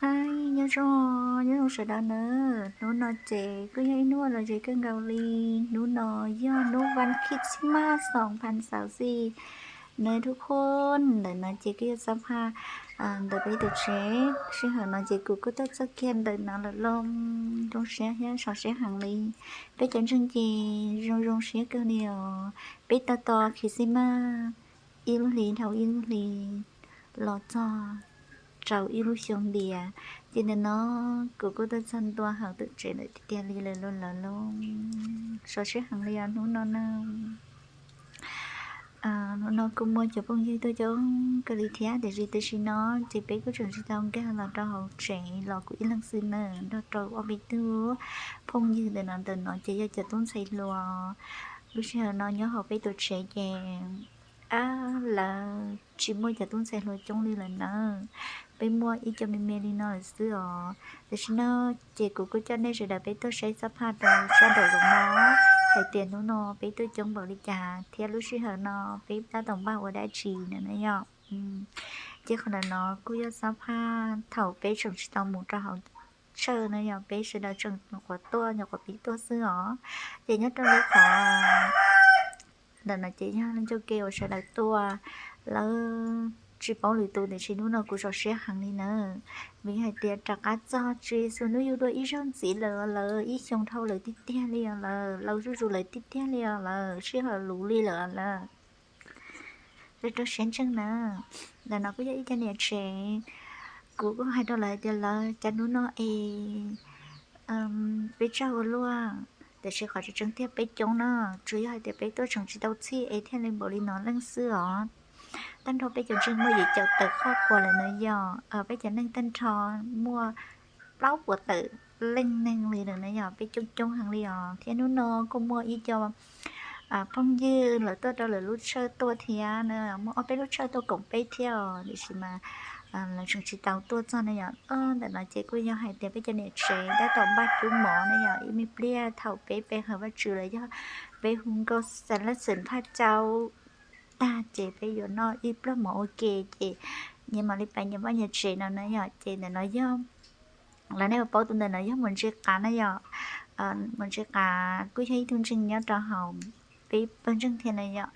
Hi, nyob zoo, nyob zoo sawv daws na. Hnub no ces kuj yog ib hnub lom zem kawg nkaus li. Hnub no yog hnub vas Christmas xoom phas xauv xij na thub khuj. Ntawm no ces kuj yog xab phaj ntawm peb tus tsev. Sij hawm no ces kuv kuj tuaj txog kiag ntawm no lawm lauj. Zoo siab thiab sov siab heev li. Peb cov ntseeg ces zoo zoo siab kawg li os. Peb tos tos Christmas ib lub hli dhau ib lub hli los txog rau ib lub xyoo ntiag. Ces ntawm no kuv kuj tuaj txog ntua hauv tus tsev lawm tiag tiag li lawm lauj. Sov siab heev li os hnub no na. Hnub no kuj muaj cov phooj ywg tuaj coob kawg li thiab, tiam sis tam sim no ces peb kuj tseem tsis tau nkag los rau hauv tsev los kuv ib leeg xwb na, nrog rau ob peb tug phooj ywg ntawm no. Ntawm no ces yog cov tub ntxhais hluas. Lub sij hawm no nyob hauv peb tus tsev ces lawv tsis muaj cov tub ntxhais hluas coob li lawm na. Peb muaj ib co me me li no lawm xwb os. Tam sim no ces kuv kuj coj nej sawv daws peb tuaj saib xab phaj rau sab nraum zoov no hais tias hnub no peb tuaj coob npaum li cas thiab lub sij hawm no peb tab tom npaj ua dab tsi na yom. Ces qhov ntawm no kuj yog xab phaj thaum peb tseem tsis tau mus rau hauv tshawj na yom, peb sawv daws tseem nyuam qhuav tuaj nyuam qhuav pib tuaj xwb os. Ces nyob rau lub qhov ntawm no ces yog ncauj ke uas sawv daws tuaj, lawv tsis paub lwm tus, tiam sis hnub no kuv zoo siab heev li na. Vim hais tias rov qab txog Tswv Yexus hnub yug dua ib zaug ntxiv lawm, lawv ib xyoo dhau lawm tiag tiag li os lawm, laus zuj zus lawm tiag tiag li os lawm, sij hawm luv li lawm lawm. Rau rau siab ntseeg na. Ntawm no kuj yog ib co niam tsev, kuv kuj hais rau lawv hais tias lawv cov hnub no es peb tsaug ua luaj, tiam sis qhov tseeb tiag peb coob na, tsuas yog hais tias peb tuaj tseem tsis tau txhij es thiaj li npaum li no leej xwb os. Tag nrho peb cov ntseeg muaj yim caum tawm qhov quas lawm no yog peb cov neeg tag nrho muaj plaub puas tawm leej neeg li lawm na yom, peb coob coob heev li os. Thiab hnub no kuj muaj ib co phooj ywg lawv tuaj rau lawv lub tshawj tuaj thiab na, muaj ob peb lub tshawj tuaj koom peb thiab os, tiam sis mas lawv tseem tsis tau tuaj txog na yom. Ntawm no ces kuj yog hais tias peb cov niam tsev tab tom npaj cub mov na yom, ib me pliag thaum peb pe hawm Vajtswv los yog peb hu nkauj xav lab xeem thaj cau tag ces peb yuav noj ib pluag mov ua ke ces nyias mam li pais nyias vaj nyias tsev no na yom. Ces ntawm no yog lawv nej ua paub tus ntawm no yog Muas Ntse Qav na yom. Muas Ntse Qav kuj yog ib tug ntseeg nyob rau hauv peb pawg ntseeg thiab na yom,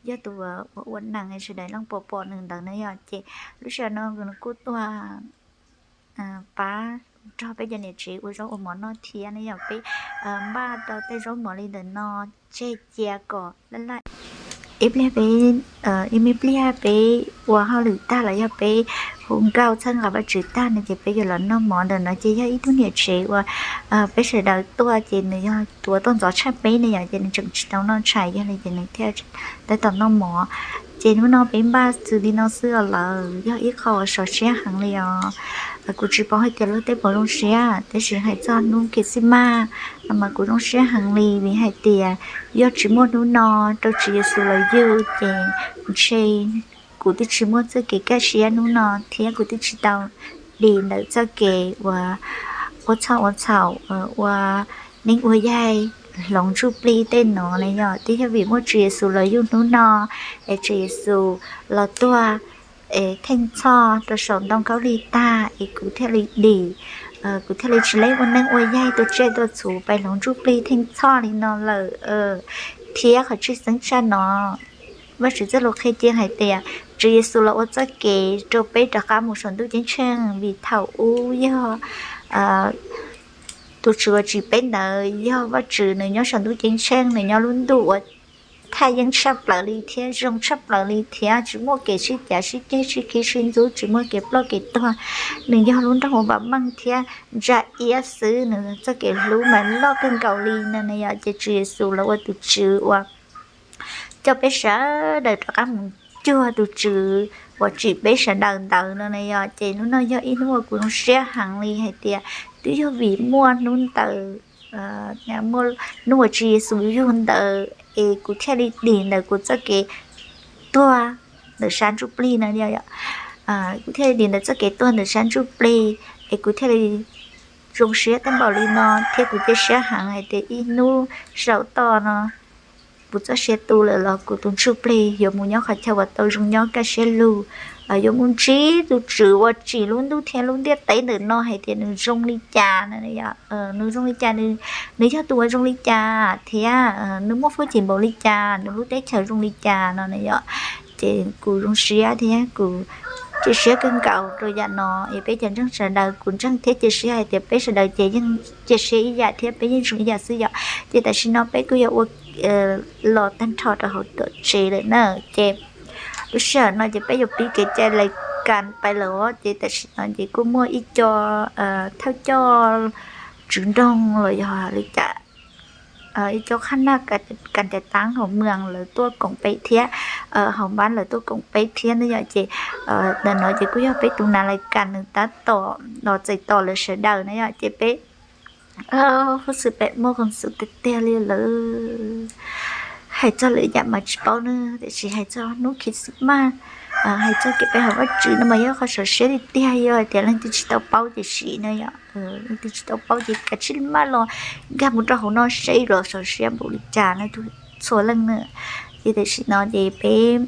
yog tus ua ua neeg sawv daws yeej pom pom nws ntawd na yom. Ces lub sij hawm no nws kuj tuaj pab nrog peb cov niam tsev ua zaub ua mov noj thiab ne yom. Peb npaj tau tej zaub mov li ntawm no tseg cia kom laj laj. Ib pliag peb, ib me pliag peb ua hauj lwm tag los yog peb hu nkauj txhawb nqa Vajtswv tag no ces peb yuav los noj mov. Ntawm no ces yog ib tug niam tsev uas peb sawv daws tuaj ces nws yog tus uas tuaj ntxov tshaj peb ne yom, ces nws tseem tsis tau noj tshais, yog li ces nws thiaj tab tom noj mov. Ces hnub no peb npaj xws li no xwb os lawm, yog ib qho uas sov siab heev li os. Kuv tsis paub hais tias luag tej puas zoo siab, tab sis hais txog hnub Christmas no mas kuv zoo siab heev li, vim hais tias yog tsis muaj hnub no rau Tswv Yexus los yug ces ntshe kuv twb tsis muaj txoj kev kaj siab hnub no thiab kuv twb tsis tau dim ntawm txoj kev uas ua txhoj ua txhaum, ua neeb ua yaig, hloov ntsuj plig tej no na yom. Twb yog vim muaj Tswv Yexus los yug hnub no es Tswv Yexus los tuag es theej txhoj rau saum ntoo khaub lig tag es kuv thiaj li dim, kuv thiaj li tsis leb ua neeb ua yaig tua tsiaj tua txhu pais hloov ntsuj plig theej txhoj li no lawm. Thiab qhov tshwj xeeb tshaj no, Vajtswv txoj lus qhia cia hais tias Tswv Yexus los ua txoj kev rau peb rov qab mus saum ntuj ceeb tsheej, vim thaum ub yog tus Tswv uas tsim peb ntawd yog Vajtswv, nws nyob saum ntuj ceeb tsheej, nws nyob lub ntuj uas thaj yeeb tshaj plaws li thiab zoo tshaj plaws li thiab tsis muaj kev sib cav sib ceg sib khib sib ntxub, tsis muaj kev ploj kev tuag. Nws yog lub nroog uas vam meej thiab ntsa iab xwb, nws txoj kev hlub mas loj kawg nkaus li no na yom. Ces Tswv Yexus los ua tus Tswv uas coj peb sawv daws rov qab mus cuag tus Tswv uas tsim peb sawv daws ntawd no na yom. Ces hnub no yog ib hnub uas kuv zoo siab heev li hais tias twb yog vim muaj hnub ntawd, muaj hnub uas Tswv Yexus yug ntawd es kuv thiaj li dim ntawm kuv txoj kev tuag ntawm sab ntsuj plig no. Kuv thiaj li dim ntawm txoj kev tuag ntawm sab ntsuj plig es kuv thiaj li zoo siab tag npaum li no, thiab kuv cia siab heev hais tias ib hnub saum toj no kuv txoj sia tu lawm los kuv tus ntsuj plig yuav mus nyob qhov chaw uas tau zoo nyob kaj siab lug, yuav mus ntsib tus Tswv uas tsim lub ntuj thiab lub ntiaj teb ntawm no hais tias nws zoo li cas no, nws zoo li cas, nws yog tus uas zoo li cas thiab nws muaj fuab cim npaum li cas, nws lub teb chaws zoo li cas no na yom. Ces kuv zoo siab thiab kuv cia siab kawg nkaus rau yam no. Es peb cov ntseeg sawv daws, kuv ntseeg thiab cia siab hais tias peb sawv daws ces yeej cia siab ib yam thiab peb yeej zoo ib yam xwb yom. Ces tam sim no peb kuj yuav ua los tag nrho rau hauv tuam tsev lawm na. Ces lub sij hawm no ces peb yuav pib kev cai lais kas pais lawm os. Ces tam sim no ces kuj muaj ib co thawj coj tswv nroog los yog li cas, ib co qhab naj kas tas taab hauv moos lawv tuaj koom peb thiab, hauv npab lawv tuaj koom peb thiab na yom. Ces ntawm no ces kuj yog peb tus nav lais kas nws tab tom los txais tos lawv sawv daws na yom. Ces peb huv xwm peb muaj qee xwm tiag tiag li lawm, hais txog lwm yam mas tsis paub na, tiam sis hais txog hnub Christmas, hais txog kev pe hawm Vajtswv no mas yog qhov sov siab tiag tiag, yog hais tias leej twg tsis tau paub ces sim na yom. Leej twg tsis tau paub ces kav tsij maj los nkag mus rau hauv no seb los sov siab npaum li cas na txhua leej na. Ces tam sim no ces peb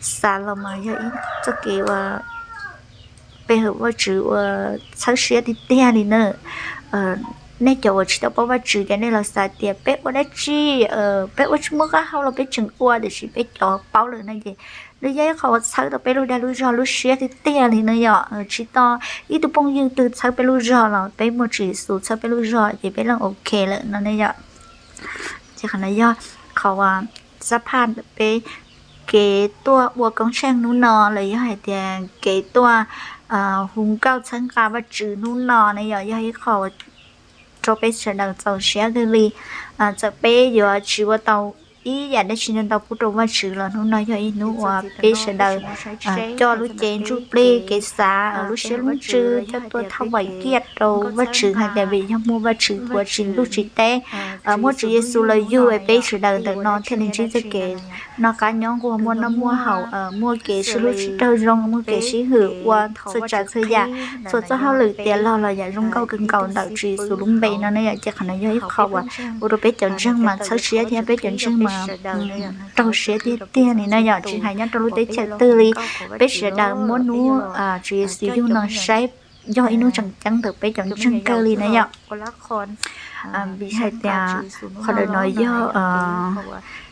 xav los mas yog ib txoj kev uas pe hawm Vajtswv uas txhawb siab tiag tiag li na. Nej cov uas tsis tau paub Vajtswv ces nej los xav tias peb ua dab tsi, peb ua tsis muaj qab hau los peb tseem ua, tiam sis peb cov paub lawm no ces nws yog ib qho uas txhawb tau peb lub dag lub zog lub siab tiag tiag li na yom. Tsis tau ib tug phooj ywg twg txhawb peb lub zog los peb muaj Tswv Yexus txhawb peb lub zog ces peb yeej ok lawm no ne yom. Ces qhov no yog qhov uas xab phaj ntawm peb kev tuaj ua koob tsheej hnub no los yog hais tias kev tuaj hu nkauj txhawb nqa Vajtswv hnub no ne yom, yog ib qho rau peb sawv daws txaus siab kawg li. Txawm peb yuav tsis ua tau ib yam dab tsi ntau pub rau Vajtswv los hnub no yog ib hnub uas peb sawv daws coj lub cev ntsuj plig kev xav lub siab lub ntsws coj tuaj thauj vam kiaj rau Vajtswv hais tias vim yog muaj Vajtswv tuav tsis ntuj tsis teb, muaj Tswv Yexus los yug es peb sawv daws ntawm no thiaj li ntsib txoj kev noj qab nyob nquag, muaj noj muaj haus, muaj kev sib hlub sib raug zoo, muaj kev sib hwm ua txhua tsav txhua yam, txhua txoj hauj lwm tiav log los yam zoo nkauj kawg nkaus ntawm Tswv Yexus lub npe no ne yom. Ces qhov no yog ib qho uas ua rau peb cov ntseeg mas txhawb siab thiab peb cov ntseeg mas raug siab tiag tiag li na yom. Tsis hais nyob rau lub teb chaws twg li, peb sawv daws muab hnub Tswv Yexus yug no saib yog ib hnub tseem ceeb ntawm peb cov ntseeg kawg li na yom. Vim hais tias qhov ntawm no yog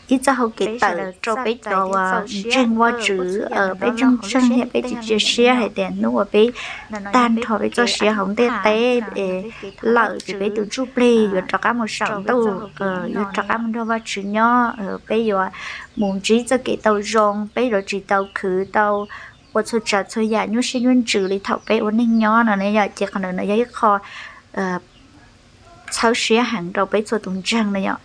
ib txoj hau kev tawm rau peb cov uas ntseeg Vajtswv, peb ntseeg ntseeg thiab peb tsis cia siab hais tias hnub uas peb tag nrho peb txoj sia hauv ntiaj teb lawm ces peb tus ntsuj plig yuav rov qab mus saum ntuj, yuav rov qab mus nrog Vajtswv nyob, peb yuav mus ntsib txoj kev tau zoo, peb yuav tsis tau khwv tau ua txhua tsav txhua yam nyuaj siab nyuaj ntsws li thaum peb ua neej nyob no ne yom. Ces qhov ntawm no yog ib qho txhawb siab heev rau peb txhua tus ntseeg na yom.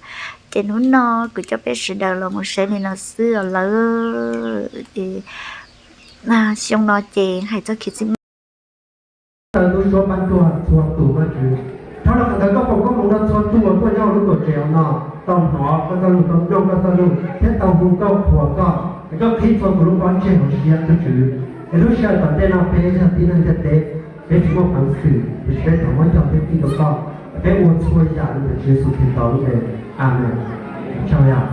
Ces hnub no kuv coj peb sawv daws los mus saib li no xwb os lawm. Ces xyoo no ces hais txog Christmas. Tawm tus Suav Pab Tuag txhua tus Vajtswv, dhau los ntawm koj foom koob hmoov rau txhua tus uas tuaj nyob hauv lub tuam tsev no, tau hnov koj txoj lus, tau mloog koj txoj lus thiab tau hu nkauj qhuas koj, es koj qhib txhua tus lub pob ntseg hauv siab tus Tswv. Es lub sij hawm tom ntej no peb yog tib neeg ntiaj teb, peb tsis muaj peev xwm, tiam sis peb thov muab nco thiab kib rau koj, peb ua txhua yam li ntawm Tswv Yexus Khetos lub npe. Amees. Tsaug yom.